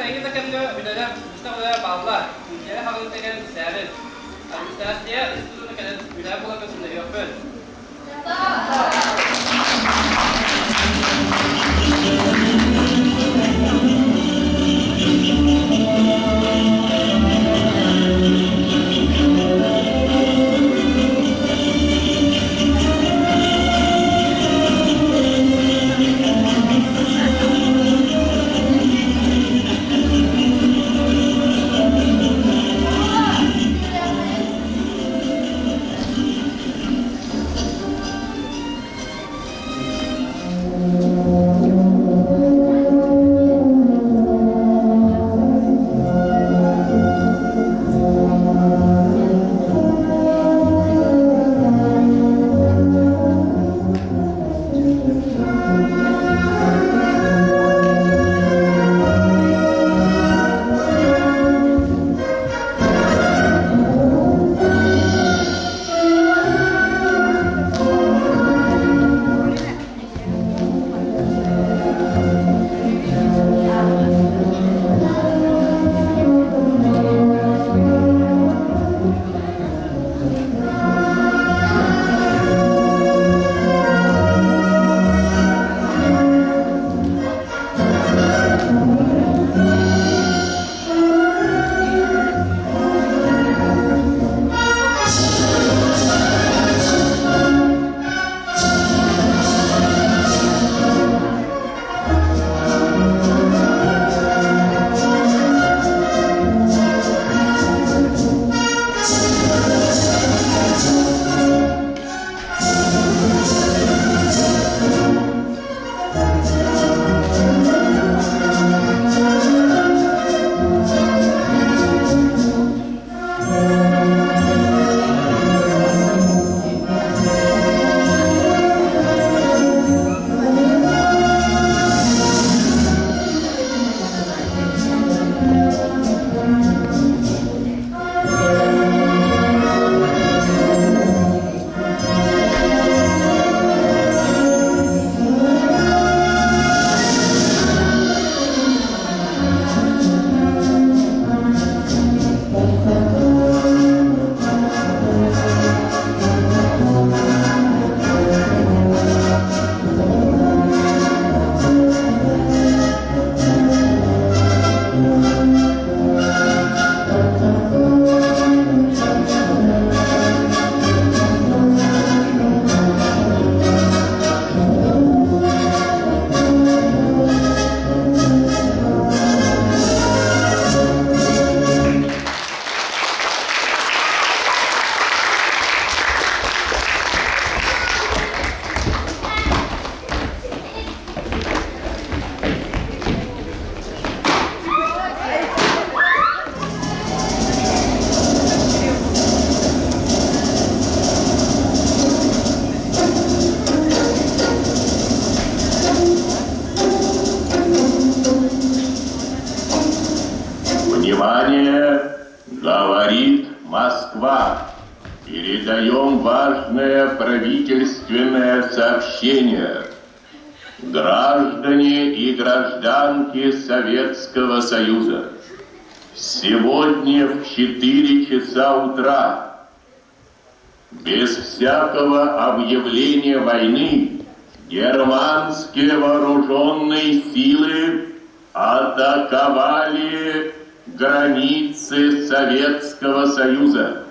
Кэлиҥҥи да кэмҥэ үлэлэр, быстах үлэлэр бааллар. Нэдиэлэ хаҕылыыта кэлэн билсээбит. Администрация института кэлэн үлэҕэ буларга көмөлөһүөхпүт. Внимание! Говорит Москва! Передаем важное правительственное сообщение. Граждане и гражданки Советского Союза, сегодня в 4 часа утра без всякого объявления войны германские вооруженные силы атаковали границы Советского Союза.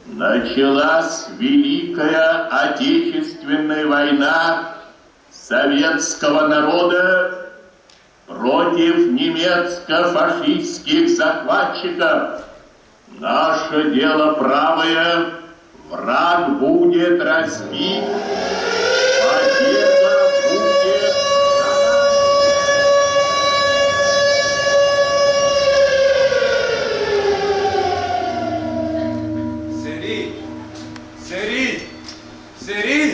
Началась Великая Отечественная война советского народа против немецко-фашистских захватчиков. Наше дело правое, враг будет разбит, победа будет за нами. Сэрии! Сэрии! Сэрии!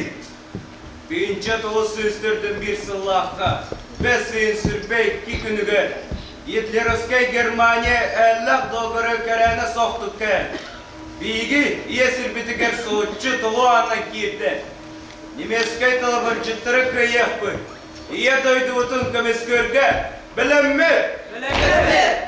Тыынча тоҕус сүүстэртэн биир сыллаахха бэс ыйын сүрбэ икки күнүгэр Гитлеровскай Германия эллэх доҕоро кэрээнэ соҕтук кэлэн, биһиги ийэ сирбитигэр соһуччу тоҕо аанан киирдэ. Немецкэй талабырдьыттары кыайыахпыт, Ийэ дойдубутун көмүскүөргэ бэлэммит! Бэлэммит!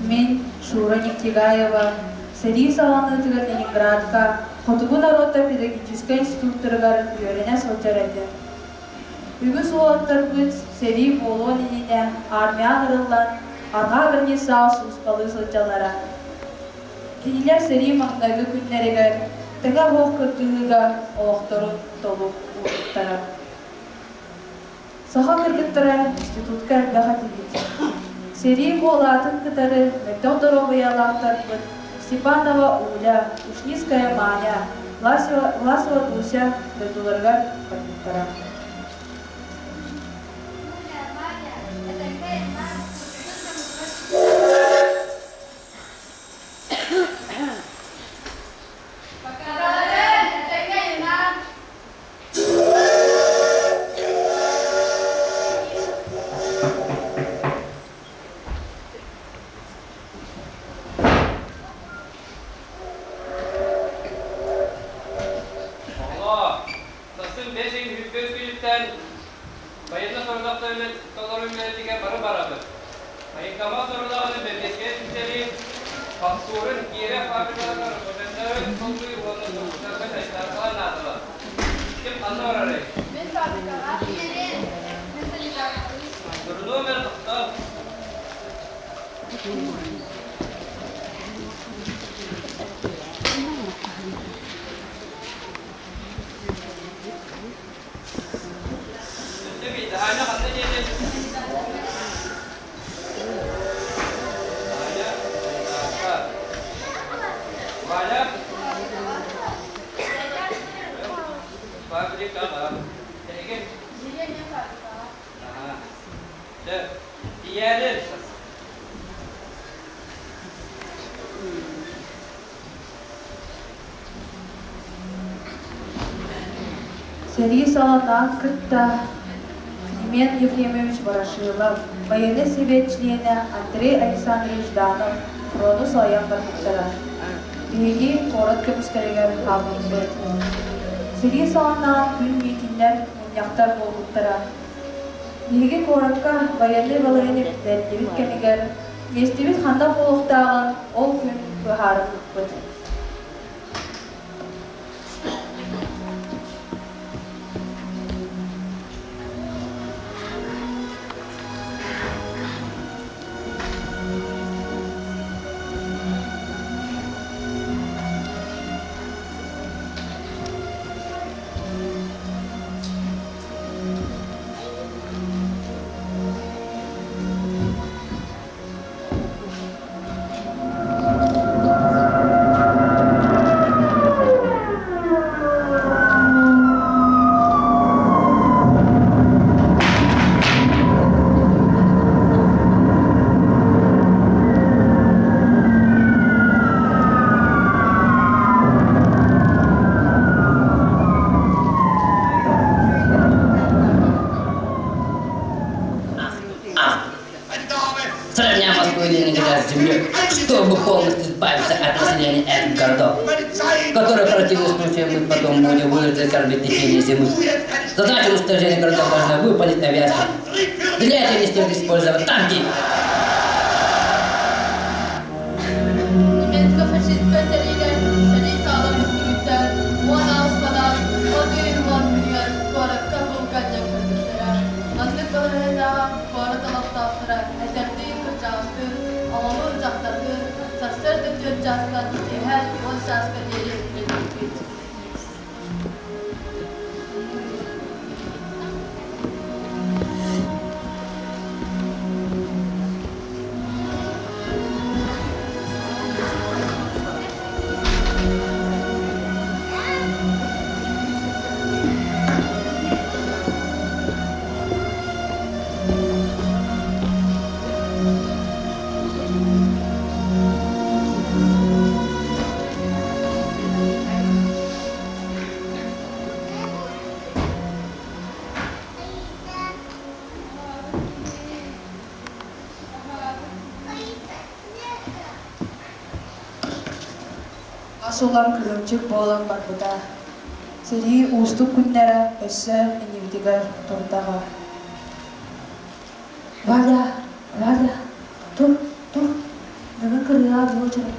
Мин, Шура Нефтегаева, сэрии саҕаланыытыгар Ленинградка Хотугу норуоттар педагогическай институттарыгар үөрэнэ сылдьар этим. Үгүс уолаттарбыт сэрии буолуон иннинэ армияҕа ыҥырыллан, арҕаа границаҕа сулууспалыы сылдьаллара. Кинилэр сэрии маҥнайгы күннэригэр тэҥэ оһох кыргыһыыга олохторун толук уурбуттара. Саха кыргыттара институтка элбэх этибит. Сэрии буолаатын кытары мөлтөх доруобуйалаахтарбыт Степанова Уля, Ушницкая Маня, Власова Дуся дойдуларыгар барбыттара. Оҕолоор, сарсын бэс ыйын сүүрбэс күнүттэн байыаннай сорудахтары толору үлэтигэр бары барабыт. Военкомат сорудаҕын бэбиэскэ сүтэри, Хапсуурун киирэ фабрикаларыгар рабочайдары солбуй уонна соруктарга сайдарга наадалар. Ким ханна барарый? Мин фабрикаҕа. Мин санитаркабын. Турунуом эрэ тохтоо. Өссө биирдэ Аня ханна диэтин? Аня, санитарка. Валя? Фабрикаҕа. Эһиги? Деревня фабрикаҕа. Аха. Дьэ, тиийээри. Сэрии саҕалаан кытта Климент Ефремович Ворошилов, байыаннай сэбиэт чилиэнэ Андрей Александрович Жданов фрону салайан барбыттара. Биһиги куорат көмүскэлигэр хаалбыппыт. Сэрии саҕалаан күн миитиннэр, мунньахтар буолбуттара. Биһиги куоракка байыаннай балаһыанньа бэриллибит кэмигэр миэстэбит ханна буолуохтааҕын ол күн быһаарыммыппыт. Сравняв Москву и Ленинград с землей, чтобы полностью избавиться от населения этих городов, которые в противном случае мы потом будем вынуждены кормить в течение зимы. Задачу уничтожения городов должна выполнить авиация. Для этого не стоит использовать танки. Немецко-фашистскай сэриилэр сэрии саҕаламмыт күнүттэн 18 банан от ыйын уон күнүгэр куоракка булканньан көрбүттэрэ. Маннык балаһыанньаҕа куорат олохтоохторо эдэрдиин кырдьаҕастыын, оҕолуун дьахтардыын сарсыарда түөрт чаастан киэһэ уон чааска диэри үлэлиирбит. Ас улам кырыымчык буолан барбыта. Сэрии уустук күннэрэ өссө иннибитигэр турдаҕа. Валя, Валя, тур, тур. Быраа уочараппыт.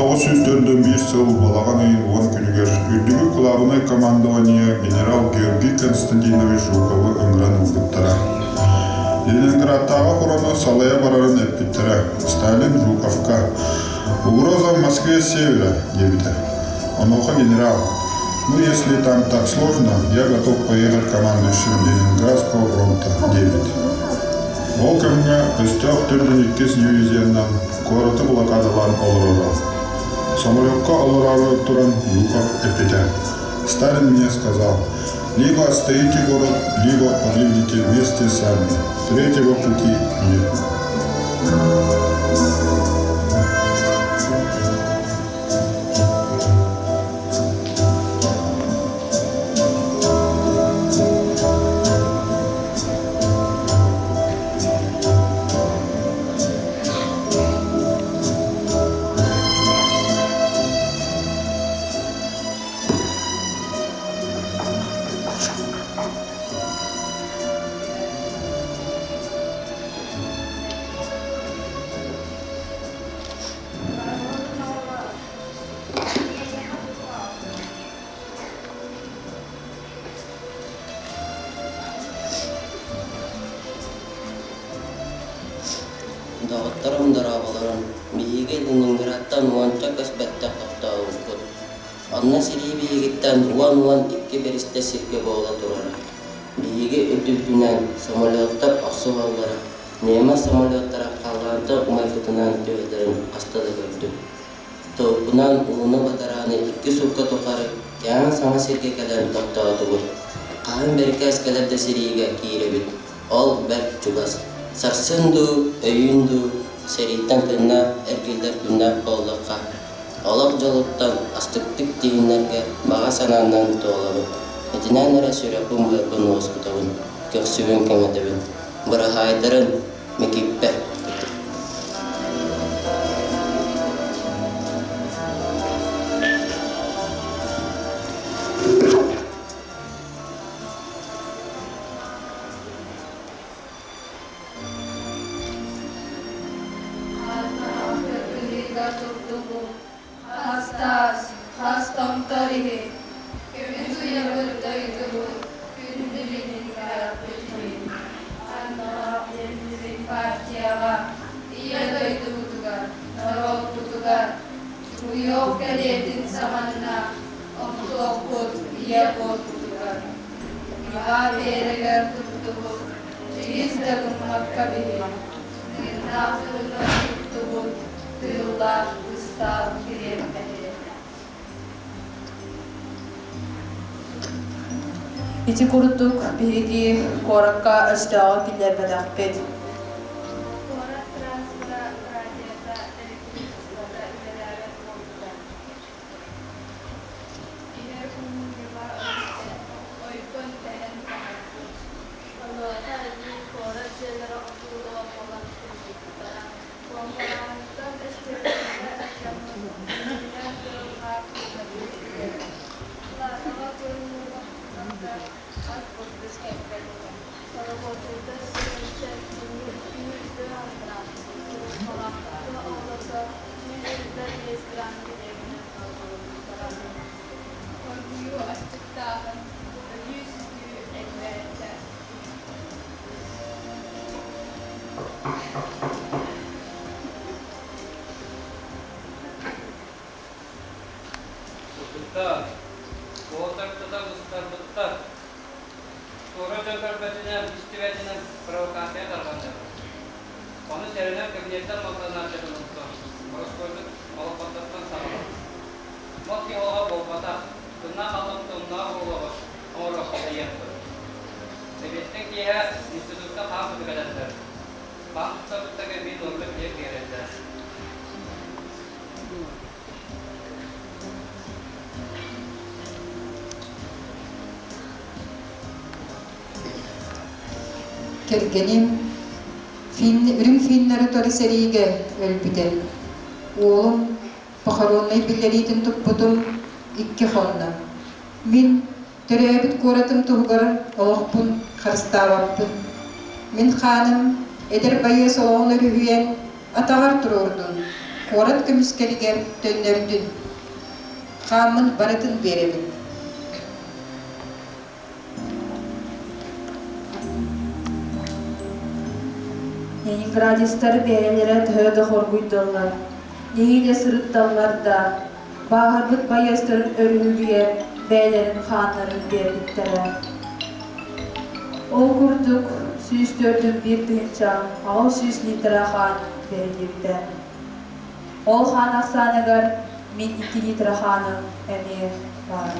1941 сыл балаҕан ыйын уон күнүгэр Үрдүкү кылаабынай командование генерал Георгий Константинович Жуковы ыҥыран ылбыттара. Ленинградтааҕы фрону салайа барарын эппиттэрэ. Сталин Жуковка «Угроза в Москве с севера» диэбитэ. Онуоха генерал «Ну, если там так сложно, я готов поехать командующим Ленинградского фронта» диэбит. Ол кэмҥэ өстөөх төрдүн иккис дивизиянан куораты блокадалаан олороро. Самолекка олороору туран Жуков эппитэ: «Сталин мне сказал, либо отстоите город, либо погибнете вместе с нами. Третьего пути нет». Доҕотторум дорооболорун, биһиги Ленинградтан уонча көс бэттэх тохтообуппут. Онно сэрии биһигиттэн уон-уон икки биристэ сиргэ буола турара. Биһиги үрдүбүтүнэн самолеттар охсуһаллара, ньыма самолеттара халлаантан умайбытынан түһэллэрин хаста да көрдүм. Тылбынан ууну батарааны икки суукка тухары кэҥ саҥа сиргэ кэлэн тохтоотубут. Хаһан бэрикээс кэлэр да сэриигэ киирэбит, ол бэрт чугас. Сарсын дуу, өйүүн дуу сэрииттэн тыыннаах эргиллэр күннээх буоллахха, олох дьолуттан астыктык тииһиннэргэ баҕа санаанан туолабын. Итинэн эрэ сүрэхпин-быарбын уоскутабын, көхсүбүн кэҥэтэбин. Быраһаайдарын, Микииппэ. Хас таас, хас томтор иһин, көмүс уйабыт дойдубут күндү Ленинградпыт иһин, аннала Ленин партияҕа, Ийэ дойдубутугар, норуоппутугар Чугуйуох кэриэтин саҕанна охсуохпут ийэ буолбутугар. Дьуһаа биэрэгэр туттубут, чигис да гыммакка биһи, тыыннаах тылынан туттубут, тыыллаах ыстаал кириэппэһи. Ити курдук биһиги куоракка өстөөҕү киллэрбэтэхпит. Куорат транспора, радиота, электричествота үлэлээбэт буолбута. Иһэр уунун ньыма өрүстэ, ойбон тэһэн таһаарбыт. Онуоха эбии куорат дьиэлэрэ отуулаҕа буолан кырдьыбыттара. Буомбалааһынтан өстүөкүлэлэрэ алдьаммыт, иннинэн тыал-хаар куттаныы үһү. Платаҕа көрүҥ охсубакка ас бурдук кэлбэт этэ. Оробуочайдар сүүрүкчэ күнү-күнү хантараак сулууспалаахтарга оҕолорго 125 грамм килиэбинэн торболоммуттара. Хоргуйуу аччыктааһын, өлүү-сүтүү элбээтэ. Ытыппыттар, уолаттар тута быстарбыттар. Туора дьон көрбөтүнэн, истибэтинэн провокация тарҕанна. Ону сэрэнэн кабинеттан малтанааччытын устан, боростуойдук олоппоттортон саҕалаа. Мот киһи олоҕо буолбатах, туннаах аллан туннаах олоҕу оҥоруохха диэхпит. Сэбиэттэн киэһэ институкка хаан куту кэлэллэр. Хаан туттарбыттарга эмиэ нуорма килиэп биэрэллэр. Кэргэним фин, үрүҥ финнары утары сэриигэ өлбүтэ. Уолум похороннай биллэриитин туппутум икки хонно. Мин төрөөбүт куоратым туһугар олохпун харыстаабаппын. Мин хааным эдэр байыас олоҕун өрүһүйэн атаҕар туруордун, куорат көмүскэлигэр төннөрдүн. Хааммын барытын биэрэбин. Ленинградецтар бэйэлэрэ төһө да хоргуйдаллар, нэһиилэ сырытталлар да, бааһырбыт байыастарын өрүһүлүйэн бэйэлэрин хааннарын биэрбиттэрэ. Ол курдук 104 1 800 литра хаан бэриллибитэ. Ол хаан ахсааныгар мин 2 литра хааным эмиэ баар.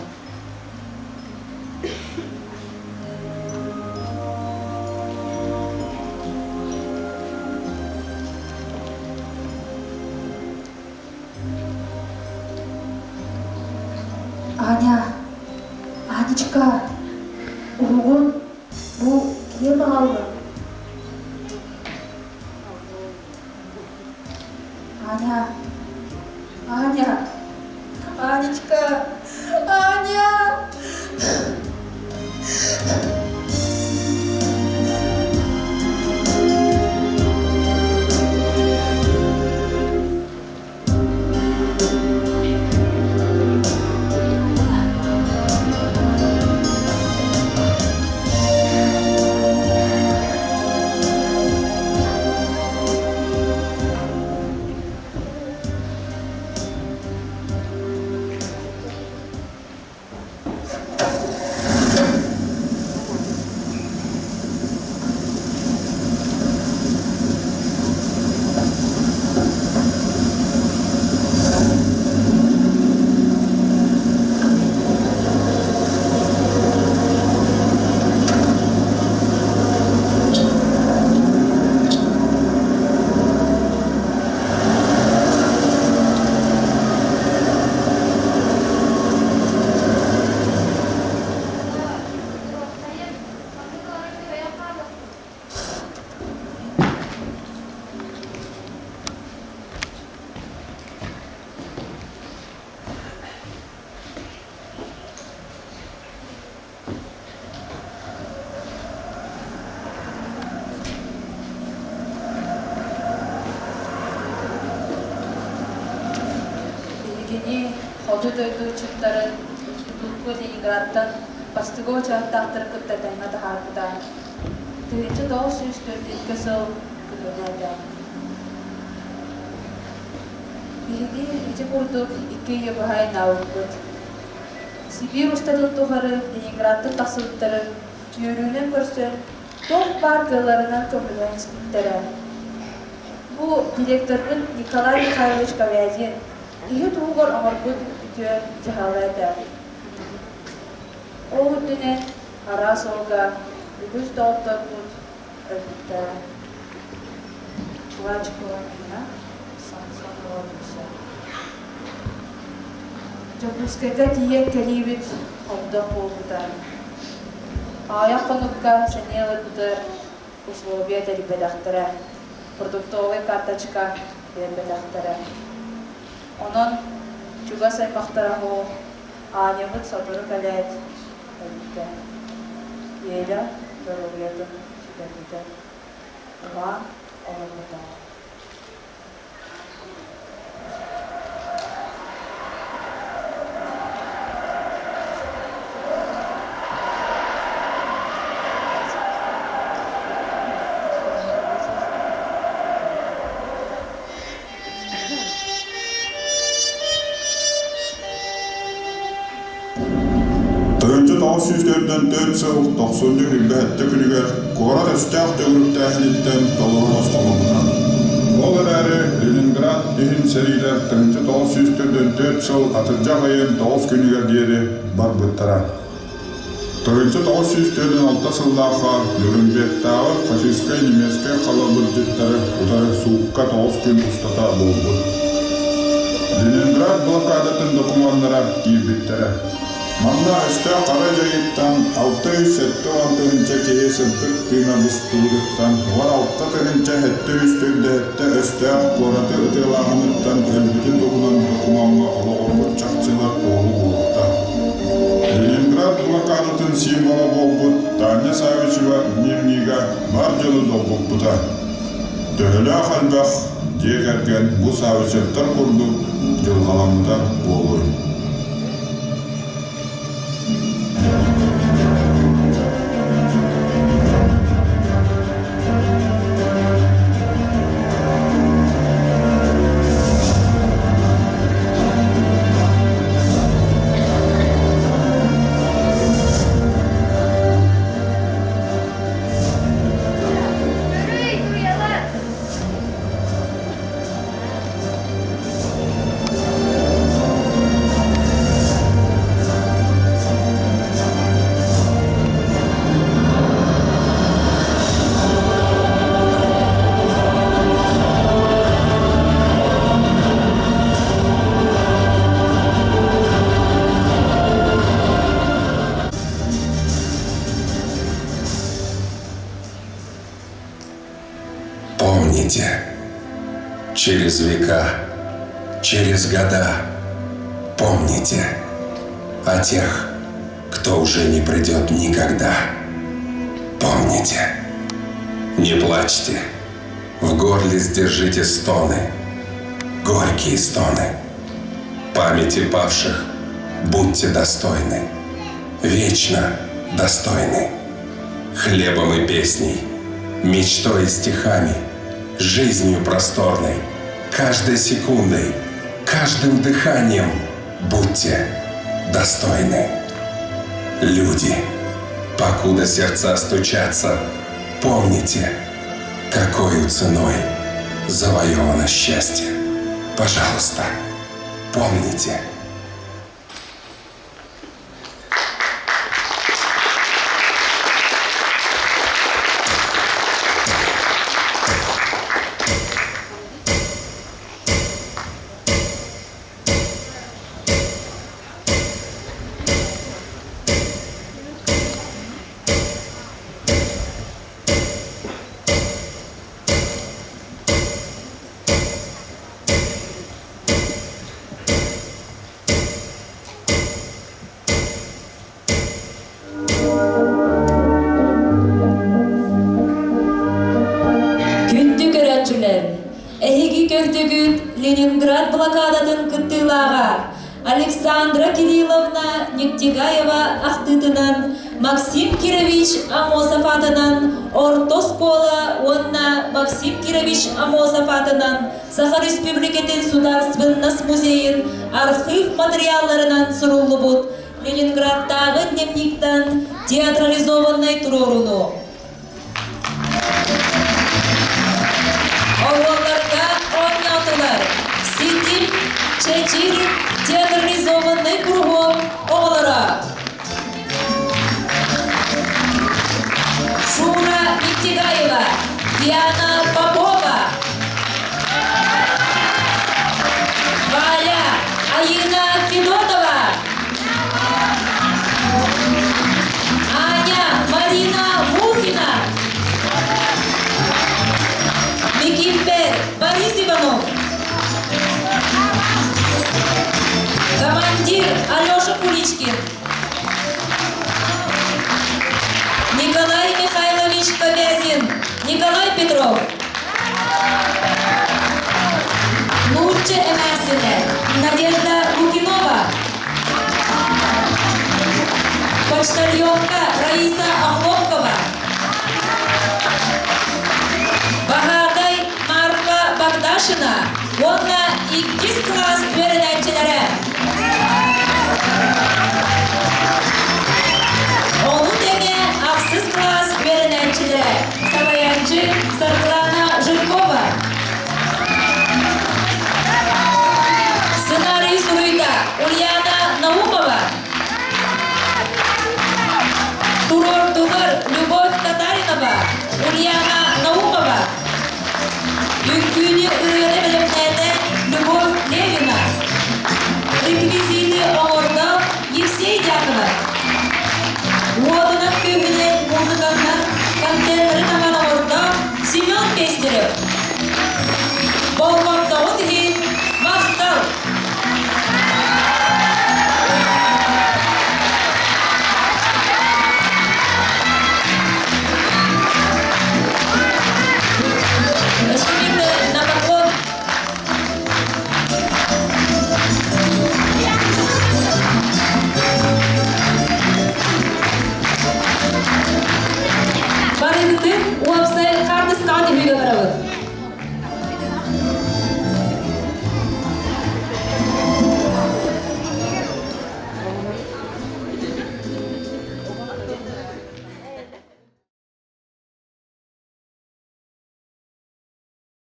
Аня, Анечка, уһугун, бу ким аҕалла? Аня, Аня, Анечка, Аня! Биһигини хоту дойду ыччаттарын институтку Ленинградтан бастакы уочараттаахтары кытта тэҥҥэ таһаарбыта. 1942 сыл кыһына этэ. Биһиги ити курдук икки ыйы быһа айаннаабыппыт. Сибиир устатын тухары Ленинградтан тахсыбыттарын үөрүүнэн көрсөн, туох баар кыалларынан көмөлөөн испиттэрэ. Бу директорбыт Николай Михайлович Ковязин киһи туһугар оҥорбут үтүө дьаһала этэ. Ол үрдүнэн араас уолга үгүс доҕотторбут өлбүттэрэ. Кулачикова Нина, Самсонова Люся. Дьокуускайга тиийэн кэлиибит хобдох буолбута. Аҕыйах хонукка сэниэ ыларбытыгар условия тэрийбэтэхтэрэ, продуктовай карточка биэрбэтэхтэрэ. Онон чугас аймахтара суох, Анябыт сотору кэлээт өлбүтэ. Еля доруобуйатын сүтэрбитэ. Уһаан олорбута. 944 сыл тохсунньу сүүрбэ күнүгэр куорат өстөөх төгүрүктээһиниттэн толору босхоломмута. Ол эрээри Ленинград иһин сэриилэр 1944 сыл атырдьах ыйын 9 күнүгэр диэри барбыттара. 1946 сыллаахха Нюрнбергтааҕы фашистскай-немецкэй халабырдьыттары утары суукка 9 күн устата буолбут. Ленинград блокадатын докумуоннара киирбиттэрэ. Манна өстөөх хара дьайыттан 670 тыһыынча киһи сырдык тыына быстыбытыттан 16 747 өстөөх куораты ытыалааһыныттан өлбүтүн туһунан докумуоҥҥа олоҕурбут чахчылар туоһу буолбуттар. Ленинград блокадатын символа буолбут Таня Савичева дневнигэ бар дьону долгуппута. Төһөлөөх элбэх дьиэ кэргэн бу Савичевтар курдук дьылҕаламмыта буолуой? Көрүй, туйалар! Помните, через века, через года, помните о тех, кто уже не придет никогда. Помните, не плачьте, в горле сдержите стоны, горькие стоны. Памяти павших будьте достойны, вечно достойны. Хлебом и песней, мечтой и стихами, жизнью просторной, каждой секундой, каждым дыханием будьте достойны. Люди, покуда сердца стучатся, помните, какой ценой завоевано счастье. Пожалуйста, помните. Күндү көрөөччүлэр, эһиги көрдүгүт Ленинград блокадатын кыттыылааҕа Александра Кирилловна Нектигаева ахтыытынан Максим Кирович Амосов аатынан орто оскуола уонна Максим Кирович Амосов аатынан Саха Республикатын Судаарыстыбаннас музейын архыып материалларынан суруллубут Ленинградтааҕы дневниктан театрализованнай туруорууну. Оруолларга оонньоотулар Ситим Чэчир театрализованнай куруһуок оҕолоро. Шура Иттигаева, Диана Попова, Валя Аина Федотова, Аня Марина Мухина, Микимбер Борис Иванов, командир Алеша Куличкин, Николай Михайлович Ковязин, Николай Петров, Нурча Эмерсине, Надежда Лукинова, почтальонка Раиса Охлопкова, Баһаатай Марфа Багдашина уонна иккис кылаас үөрэнээччилэрэ. Ульяна Наумова. Туруордулар Любовь Татаринова, Ульяна Наумова. Үҥкүүнү ырыаны бэлэмнээтилэр.